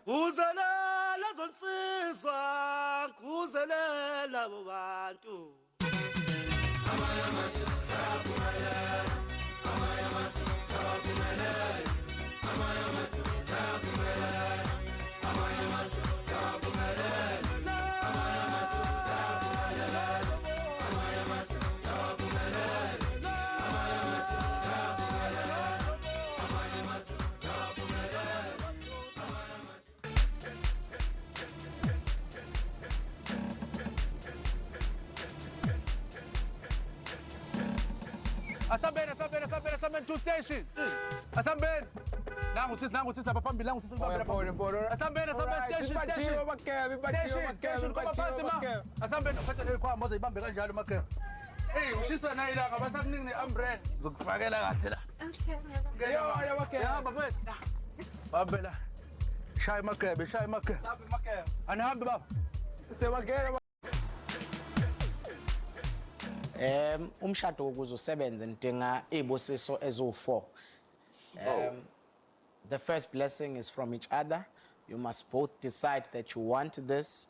Kuzelela zonsizwa, kuzelela bobantu. Asambeni, asambeni, asambeni, asambeni, two station. Asambeni. Nangu sisi, nangu sisi lapha phambili, nangu sisi lapha phambili. Asambeni, asambeni, station, station. Station, station, kuma phansi ma. Asambeni, uphethe leyikhwama ozoyibambe kanjalo makhe. Hey, ushisa nayi la ngabasakuningi ne-umbrella. Ngizokufakela kahle la. Okay, ngiyabona. Okay. Yahamba mfethu. Bambe la. Shaya makebe, shaya makebe. Sabe makebe. Anihambi baba. Siyabangena. Umshado ukuze usebenze nidinga izibusiso eziwu-4. The first blessing is from each other. You must both decide that you want this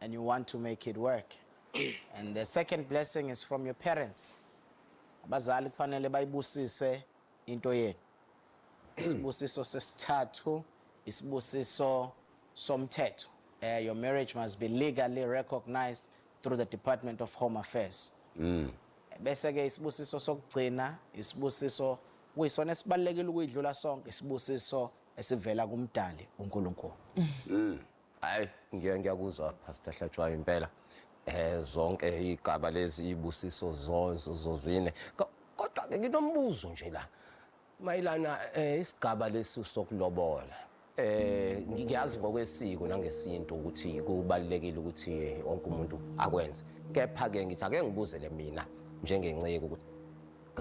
and you want to make it work. And the second blessing is from your parents. Abazali kufanele bayibusise into yenu. Isibusiso sesithathu, isibusiso somthetho. Your marriage must be legally recognized through the Department of Home Affairs. Bese ke isibusiso sokugcina, isibusiso kuyisona esibalulekile ukuyidlula sonke, isibusiso esivela kumdali uNkulunkulu. Hayi, ngiyakuzwa Pastor Hlatshwayo impela. Zonke igaba lezi ibusiso zozine. Kodwa ke nginombuzo nje la. Mayelana isigaba lesi sokulobola. Ngiyazi ngokwesiko nangesintu ukuthi kubalulekile ukuthi wonke umuntu akwenze. Kepha ke ngithi ake ngibuzele mina njengenceke ukuthi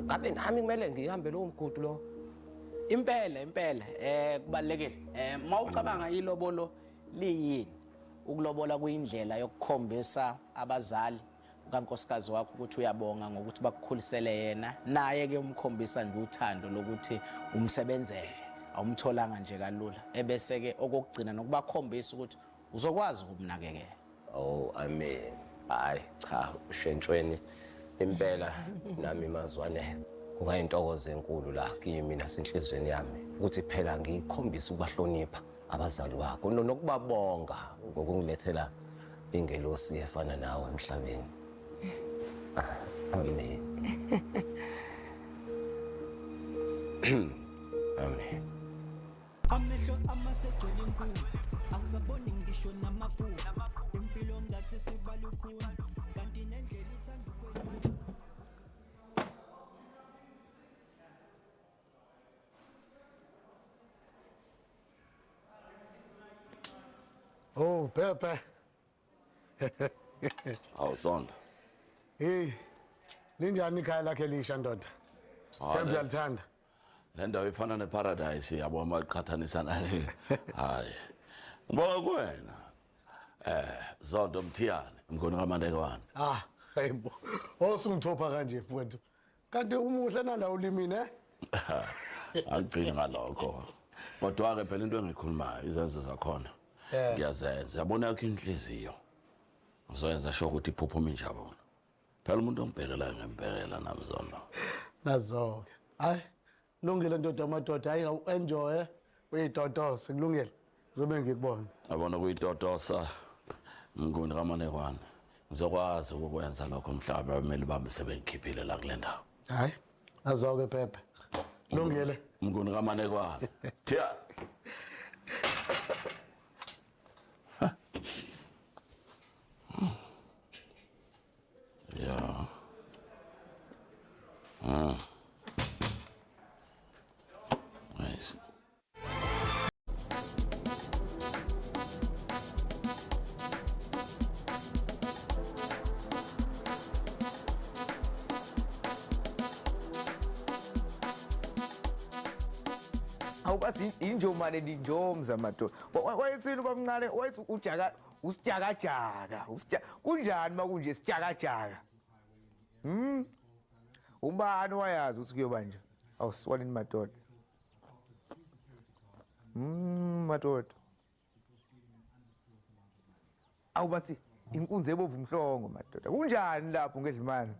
ngabe nami kumele ngihambe lo mgudu lo. Impela, impela, kubalulekile. Mawucabanga ilobolo liyini? Ukulobola kuyindlela yokukhombisa abazali kankosikazi wakho ukuthi uyabonga ngokuthi bakukhulisele yena, naye ke umkhombisa nje uthando lokuthi umsebenzele, awumtholanga nje kalula. Ebese ke okokugcina nokubakhombisa ukuthi uzokwazi ukumnakekela. Oh, amen. Hayi cha, ushentshweni impela nami mazwane kungayintokozo enkulu la kimi nasenhlizweni yami ukuthi phela ngikhombise ukubahlonipha abazali bakho nokubabonga ngokungilethela ingelosi efana nawe emhlabeni. Amen. Amen. Amehlo amasegcwele inkulu, angisaboni ngisho namaphupho. Impilo ngathi sibalukhuni, kanti nendlela ithanda ukwethu. Oh, Pepe. Awu Zondo. Hey, linjani ikhaya lakhe elisha ndoda? Themba uyalithanda. Le ndawo ifana neparadise yabo amaqhathanisa nale. Hayi. Ngibonga kuwena. Zondo Mthiyane, mngoni kaMandekwane. Ah, hayibo. Osungithopha kanje mfowethu. Kanti umuhle nala ulimini eh? Angigcini ngalokho. Kodwa ke phela into engikhulumayo izenzo zakhona. Ngiyazenza. Yabona yakho inhliziyo. Ngizoyenza sho ukuthi iphuphuma injabulo. Phela umuntu ongibhekelayo ngembhekela nami Zondo. Nazo-ke. Hayi, kulungile ndoda amadoda, hayi awu-enjoy, uyitotose, kulungile. Ngizobe ngikubona. Yabona kuyitotosa mnguni kaManekwane. Ngizokwazi ukukwenza lokho mhlawumbe abameli bami sebengikhiphile la kule ndawo. Hayi, nazo-ke Pepe. Kulungile. Mnguni kaManekwane. Thiya. Awubathi injomane linjomza madoda. Wayethini ubamncane wayethi ujaka usijakajaka. Kunjani makunje sijakajaka? Ubani wayazi ukuthi kuyoba nje? Awusiwalini madoda. Madoda. Awubathi inkunzi ebovu umhlongo madoda. Kunjani lapho ngedlimani?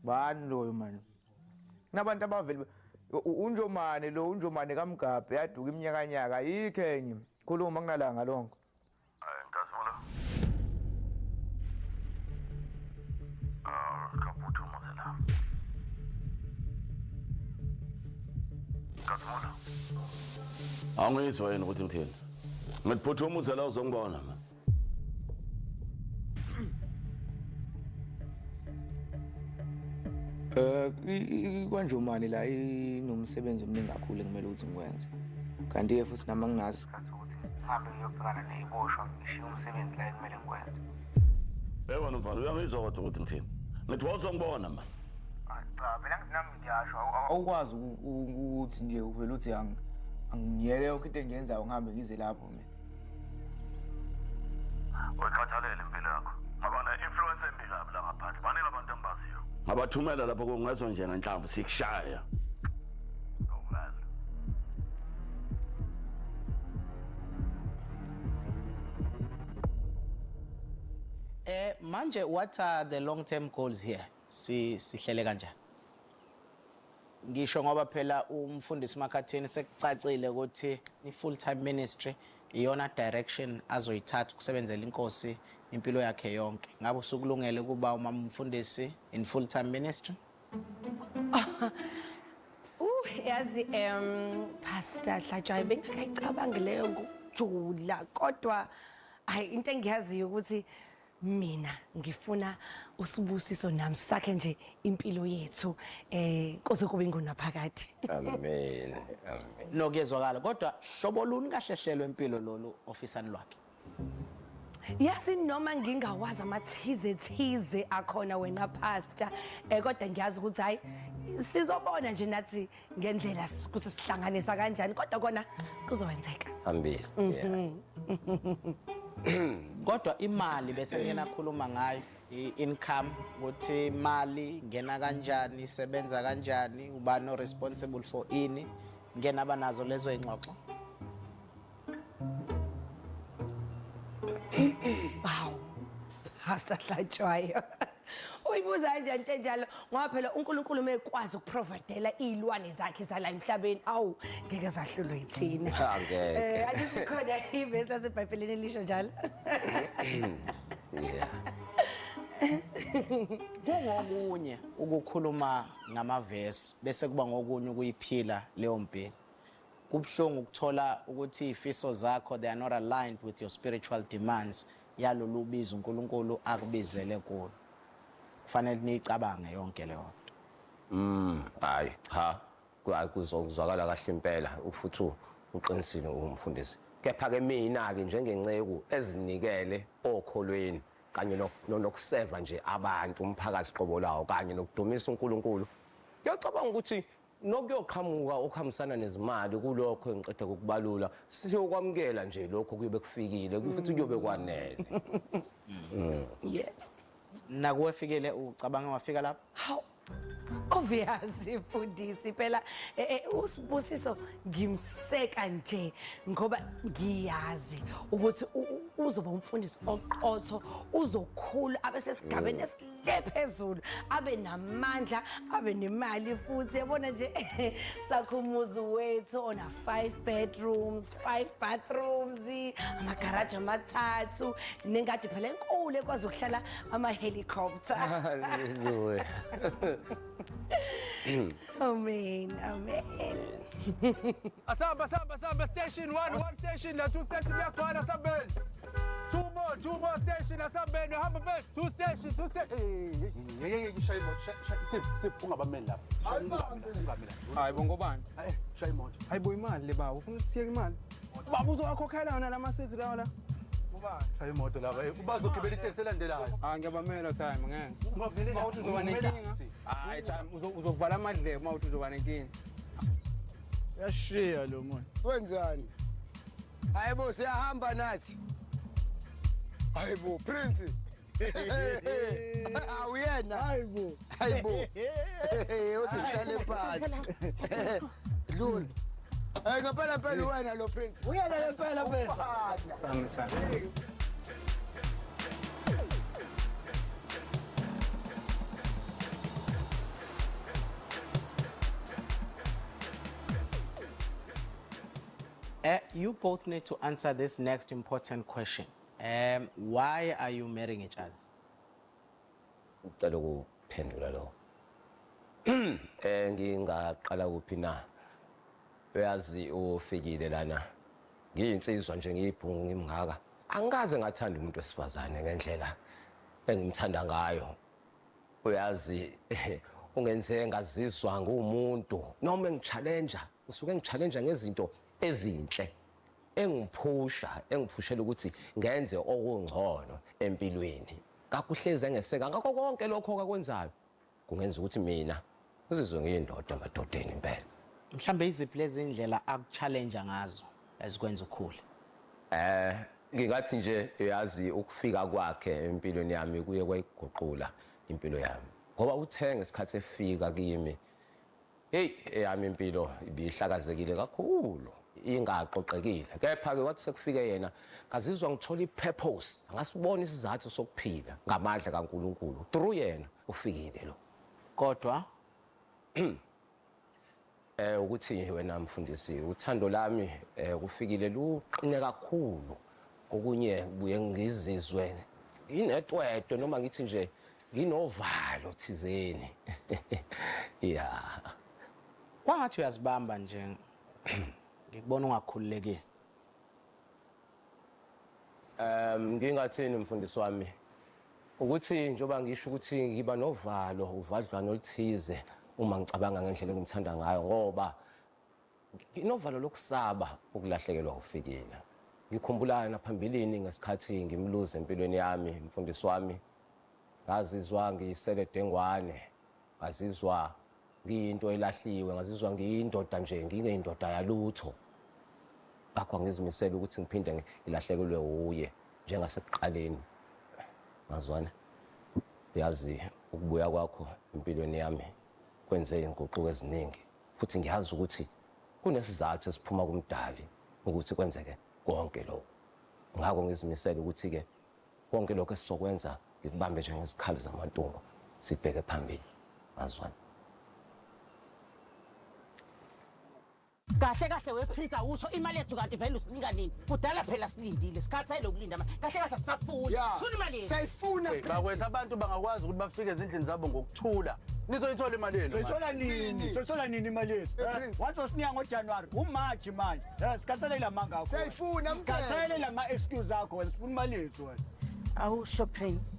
Bani loyo manje? Kunabantu abavele unjomane lo unjomane kaMgabhe yaduka iminyakanyaka ayikho enye. Khuluma kunalanga lonke. Nkazimulo. Kaphuthu la. Nkazimulo. Angizwa yini ukuthi ngithini? Ngiphuthuma uze la uzongibona man. KwaNjomane la inomsebenzi omningi kakhulu ekumele ukuthi ngiwenze. Kanti-ke futhi nami anginaso isikhathi sokuthi ngihambe ngiyobhekana ney'boshwa ngishiye umsebenzi la ekumele ngiwenze. Yebo mfana, uyangizwa kodwa ukuthi ngithini? Ngithi wawuzongibona man. Cha, phela ngithi nami ngiyasho awukwazi ukuthi nje uvele uthi angiyeke yonke into engiyenzayo ngihambe ngize lapho mina. Uyikhathalele impilo yakho. Ngoba ne-influence embi kabi la ngaphandle. Baningi abantu engibaziyo. Ngabathumela lapho kungezwa nje ngenhlamvu sikushaya. Manje what are the long term goals here? Sihlele kanjani? Ngisho ngoba phela umfundisi Makhathini sekucacile ukuthi i full time ministry iyona direction azoyithatha ukusebenzela inkosi impilo yakhe yonke. Ngabe usukulungele kuba uma umfundisi in full time ministry? Yazi Pastor Hlatshwayo bengakayicabangi leyo ngokujula kodwa hayi into engiyaziyo ukuthi mina ngifuna uSibusiso nami sakhe nje impilo yethu kuze kube ingunaphakade. Amen. Amen. Nokuyezwakala kodwa hlobo luni kahle hlelo empilo lolu ofisani lwakhe? Yazi noma ngingawazi amathize thize akhona wena pastor kodwa ngiyazi ukuthi hayi sizobona nje nathi ngendlela ukuthi sihlanganisa kanjani kodwa kona kuzowenzeka. Amen. Yeah. Kodwa imali bese ngena khuluma ngayo i-income ukuthi imali ngena kanjani isebenza kanjani ubani responsible for ini ngena banazo lezo ingxoxo. Wow. Pastor Hlatshwayo. Uyibuza kanjani into enjalo ngoba phela uNkulunkulu mekwazi ukuprovidela izilwane zakhe zala emhlabeni awu ngeke zahlulwe yithina. Angeke. Angithi khona ivesi laseBhayibhelini elisho njalo. Yeah. Kungokunye ukukhuluma ngamavesi bese kuba ngokunye ukuyiphila leyo mpilo. Kubuhlungu ukuthola ukuthi izifiso zakho they are not aligned with your spiritual demands yalolu bizo uNkulunkulu akubizele kulo. Kufanele niyicabange yonke leyo nto. Hayi cha, kuzokuzwakala kahle impela futhi uqinisile umfundisi. Kepha ke mina ke njengenceku ezinikele okholweni kanye nokuseva nje abantu umphakathi qobo lawo kanye nokudumisa uNkulunkulu. Ngiyacabanga ukuthi nokuyoqhamuka okuhambisana nezimali kulokho engiqeda ukubalula siyokwamukela nje lokho kuyobe kufikile futhi kuyobe kwanele. Yes. Nakuwe fikile ucabange wafika lapho? Hawu. Obvious mfundisi phela uSibusiso ngimseka nje ngoba ngiyazi ukuthi uzoba umfundisi oqotho uzokhula abe sesigabeni esile phezulu abe namandla abe nemali futhi yabona nje sakhumuzi wethu ona 5 bedrooms 5 bathrooms amagaraji amathathu nengadi phela enkulu ekwazi ukuhlala ama helicopter. Hallelujah. Amen, amen. Asamba, asamba, asamba, station 1, 1 station, la 2 station, liyagcwala asambeni. 2 more station, asambeni, hamba mbele, 2 station, 2 station. Hey, shaya imoto, sip, ungabameli lapha. Ungameli. Hayi bo ngobani? Hayi, shaya imoto. Hayi bo imali le baba, ufuna usiyeke imali. Baba uzowakhokhela wona lama seats lawa la. Shaya imoto lapha. Bazogibela iteksi elandelayo. Ah ngiyabamela time ngeke. Mawuthi uzoba nenkinga. Hayi time uzovala amadlebe mawuthi uzoba nenkinga. Uyashiya lo muntu. Wenzani? Hayibo siyahamba nathi. Hayibo Prince. Awuyena. Hayibo. Hayibo. Uthi hlale phansi. Dlula. Hey ngempela phela wena lo Prince. Uyena lempela phela. Sami sami. You both need to answer this next important question. Why are you marrying each other? Ngicela ukuphendula lo. Ngingaqala kuphi na? Uyazi ufikile lana. Ngiyinsizwa nje ngiyibhungu ngimngaka. Angikaze ngathanda umuntu wesifazane ngendlela engimthanda ngayo. Uyazi ungenze ngazizwa ngumuntu noma engichallenge, usuke engichallenge ngezinto ezinhle engiphusha engiphushela ukuthi ngenze okungcono empilweni. Kakuhleze engeseka ngakho konke lokho akwenzayo kungenza ukuthi mina ngizizwe ngiyindoda emadodeni impela. Mhlambe iziphi lezi indlela akuchallenge ngazo ezikwenza ukhule? Ngingathi nje uyazi ukufika kwakhe empilweni yami kuye kwayiguqula impilo yami. Ngoba uthe ngesikhathi efika kimi, hey eyami impilo ibihlakazekile kakhulu, ingaqoqekile. Kepha ke wathi sekufike yena ngazizwa ngithola ipurpose, ngasibona isizathu sokuphila ngamandla kaNkuluNkulu. Through yena ufikile lo. Kodwa ukuthi wena mfundisi uthando lami kufikile luqine kakhulu. Okunye kubuye ngizizwe nginetwetwe noma ngithi nje nginovalo thizeni. Yeah. Kwangathi uyazibamba nje, ngikubona ungakhululekile. Ngingathini mfundisi wami ukuthi njoba ngisho ukuthi ngiba novalo uvadlwana oluthize uma ngicabanga ngendlela engimthanda ngayo, ngoba nginovalo lokusaba ukulahlekelwa ufikile. Ngikhumbula naphambilini ngesikhathi ngimluze empilweni yami mfundisi wami, ngazizwa ngiyisele dengwane, ngazizwa ngiyinto elahliwe, ngazizwa ngiyindoda nje ngingeyindoda yalutho. Ngakho ngizimisela ukuthi ngiphinde ngilahlekelwe uye njengasekuqaleni. Ngazwana uyazi ukubuya kwakho empilweni yami kwenze inguquko eziningi, futhi ngiyazi ukuthi kunesizathu esiphuma kumdali ukuthi kwenzeke konke lokho. Ngakho ngizimisela ukuthi ke konke lokho esizokwenza ngikubambe njengezikhali zamantungo sibheke phambili. Ngazwana. Kahle kahle we Prince awusho imali yethu kanti vele usinika nini? Kudala phela silindile, sikhathele ukulinda manje. Kahle kahle sisafuna. Sifuna imali yethu. Sayifuna. Bakwethu abantu bangakwazi ukuthi bafike ezindlini zabo ngokuthula. Nizoyithola imali yenu. Soyithola nini? Soyithola nini imali yethu? Wathi osinika ngoJanuary, uMarch manje. Sikhathele lamanga akho. Sayifuna mkhulu. Sikhathele lama excuse akho wena, sifuna imali yethu wena. Awusho Prince.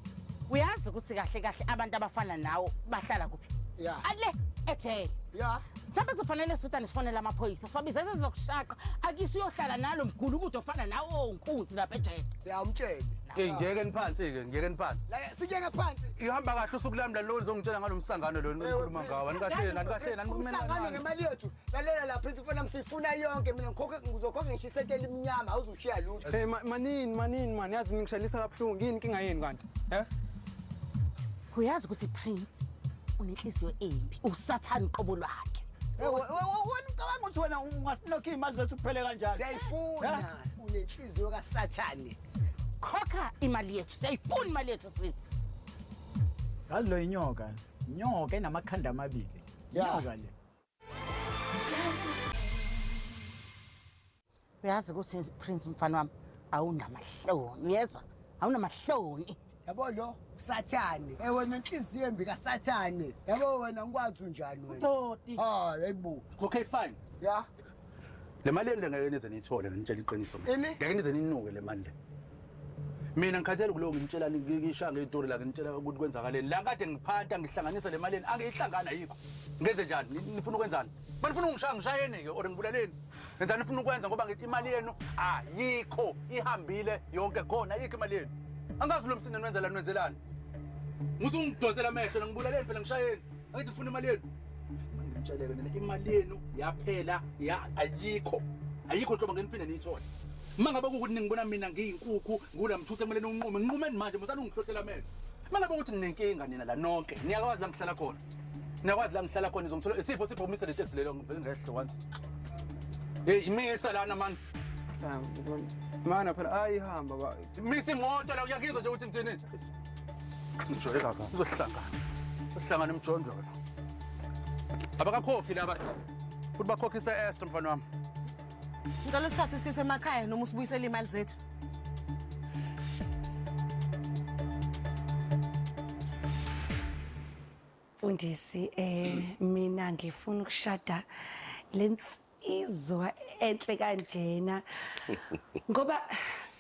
Uyazi ukuthi kahle kahle abantu abafana nawo bahlala kuphi? Ale ejele. Yeah. Mhlawumbe kuzofanele sudane sifonele amaphoyisa siwabize ezokushaqa akisi uyohlala nalo mgulukudu ofana nawo nkunzi lapha ejele. Ya umtshele. Hey ngiyekeni phansi ke, ngiyekeni phansi. La siyeke phansi. Ihamba kahle usuku lami la lo nizongitshela ngalomsangano lo nikhuluma ngawo. Anikahleni, anikahleni, umsangano ngemali yethu. Lalela la Prince mfana sifuna yonke mina ngikhokhe ngizokhokha ngisho isentela iminyama awuzushiya lutho. Hey manini manini man yazi ngishalisa kabuhlungu yini inkinga yenu kanti? Eh? Uyazi ukuthi Prince unenhliziyo embi, usathane uqobo lwakhe. Wena ucabanga ukuthi wena ungasinokha iy'mali zethu kuphele kanjani? Siyayifuna, unenhliziyo kaSathane. Khokha imali yethu, siyayifuna imali yethu Prince. Yazi lo inyoka, inyoka enamakhanda amabili. Inyoka le. Uyazi ukuthi Prince mfana wami awunamahloni, uyezwa? Awunamahloni. Yabo lo uSathane. Wena inhliziyo embi kaSathane. Yabo wena ngikwazi unjani wena? Doti. Ah, yebo. Okay fine. Yeah. Le mali le ngeke nize niyithole ngitshela iqiniso. Ngeke nize ninuke le mali le. Mina ngikhathele kulowo ngimtshela ngisha ngezitori la ngimtshela ukuthi kwenzakaleni. La kade ngiphanta ngihlanganisa le mali angiyihlangana yikho. Ngenze njani? Nifuna ukwenzani? Banifuna ungishaya ngishayeni ke or ngibulaleni? Ngenzani nifuna ukwenza ngoba ngithi imali yenu ayikho, ihambile yonke khona ayikho imali yenu. Angazi lo msindo nwenza la nwenzelani. Ngusungidonsela amehlo ngibulaleni phela ngishayeni. Angithi ngifuna imali yenu. Nginitsheleke nina imali yenu yaphela ya ayikho. Ayikho nhlobo ngeniphinde niyithole. Mangabe kukuthi ningibona mina ngiyinkukhu ngulamthuthu kumele nginqume nginqumeni manje musana ungihlohlela amehlo. Mangabe ukuthi ninenkinga nina la nonke niyakwazi la ngihlala khona. Niyakwazi la ngihlala khona izongithola isipho sipho umise le taxi lelo ngivele ngehle once. Hey imisa lana man. Mana phela ayihamba ba. Misa imoto la uyakizwa nje ukuthi ngithini. Ngijole kabi. Uzohlangana. Uhlangana emjondolo. Abakakhokhi laba. Futhi bakhokhisa extra mfana wami. Ngicela usithathe usise emakhaya noma usibuyisele imali zethu. Mfundisi, mina ngifuna ukushada lensizwa enhle kanjena ngoba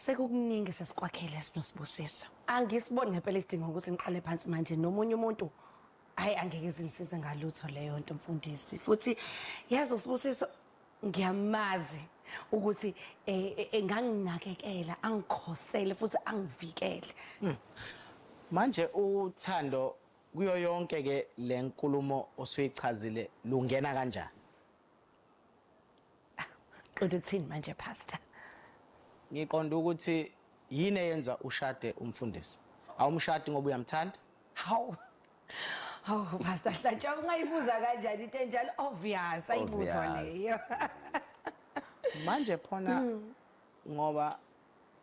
sekukuningi sesikwakhele sinoSibusiso. Angisiboni ngempela isidingo ukuthi ngiqale phansi manje nomunye umuntu. Hayi angeke izingisize ngalutho leyo nto mfundisi. Futhi yazi uSibusiso ngiyamazi ukuthi enganginakekela angikhosele futhi angivikele. Manje uthando kuyo yonke ke lenkulumo osuyichazile lungena kanjani? Qonda ukuthini manje pastor? Ngiqonda ukuthi yini eyenza ushade umfundisi? Awumshadi ngoba uyamthanda? Hawu. Hawu pastor Hlatshwa ungayibuza kanjani into enjalo? Obvious ayibuzwa leyo. Manje phona ngoba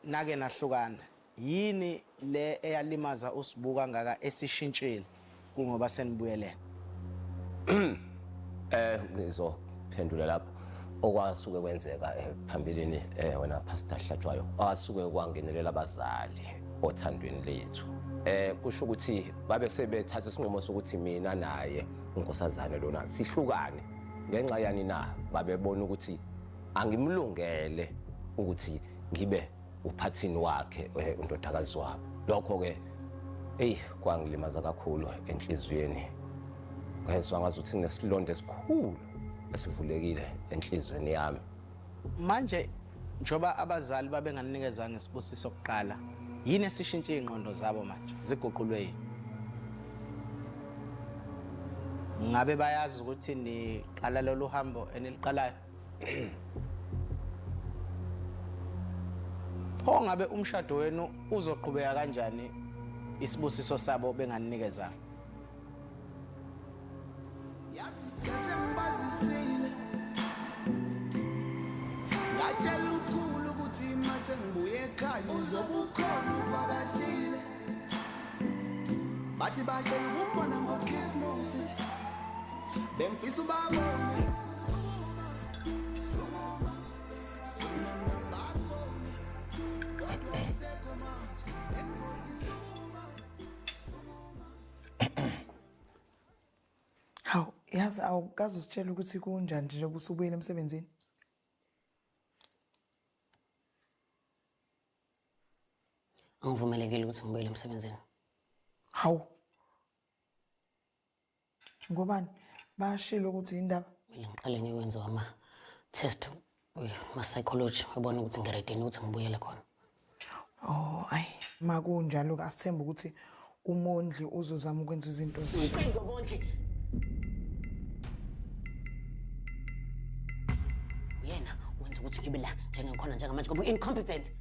nake nahlukana yini le eyalimaza uSibuka kangaka esishintshile kungoba senibuyelene? Ngizophendula lapho okwasuke kwenzeka phambilini wena Pastor Hlatshwayo asuke kwangenelela abazali othandweni lethu. Kusho ukuthi babe sebethatha isinqumo sokuthi mina naye unkosazane lona sihlukane ngenxa yani na babebona ukuthi angimlungele ukuthi ngibe uphathini wakhe undodakazi wabo. Lokho ke hey kwangilimaza kakhulu enhliziyweni. Ngezwa ngazuthi nginesilonda esikhulu esivulekile enhliziyweni yami. Manje njoba abazali babenganikezanga isibusiso kuqala, yini esishintshe ingqondo zabo manje? Ziguqulwe yini? Ngabe bayazi ukuthi niqala lolu hambo eniliqalayo? Pho ngabe umshado wenu uzoqhubeka kanjani isibusiso sabo benganikezanga? Yazi ngibazisile ngatshela ukhulu ukuthi mase ngibuye ekhaya uzobukhona uvakashile. Bathi bacela ukubona ngoKhisimusi bengifisa ubabone. Hawu, yazi awukaze usitshele ukuthi kunjani nje njengoba usubuyele emsebenzini? Angivumelekile ukuthi ngibuyele emsebenzini. Hawu. Ngobani? Bashilo ukuthi indaba. Kumele ngiqale ngiyokwenza ama-test ma-psychology babone ukuthi ngiready ukuthi ngibuyele khona. Oh, ayi, makunjalo ke asithembe ukuthi uMondli uzozama ukwenza izinto zishintshe. Uyena wenza ukuthi ngibe la njengengikhona njengamanje ngoba u-incompetent.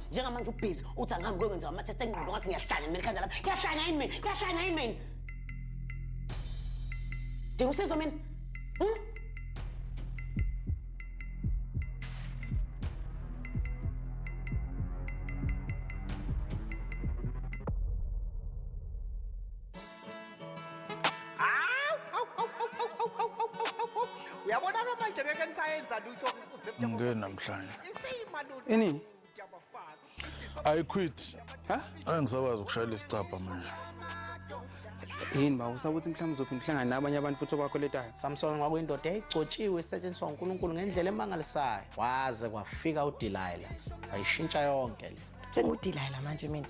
Njengamanje ubhizi uthi angihambi kuyokwenziwa ama-test engqondo ngathi ngiyahlanya mina ekhanda lapha. Ngiyahlanya yini mina? Ngiyahlanya yini mina? Dinga usizo mina? Uyabona manje ngeke nisayenza lutho ngeke namhlanje. Ini? I quit. Ha? Angisakwazi ukushayela isicabha manje. Yini ba usakuthi mhlawumbe uzophinda uhlangane nabanye abantu futhi obakweletayo? Samson kwakuyindoda eyayigcotshiwe isetshenziswa uNkulunkulu ngendlela emangalisayo. Waze kwafika uDelilah. Wayishintsha yonke le. SenguDelilah manje mina.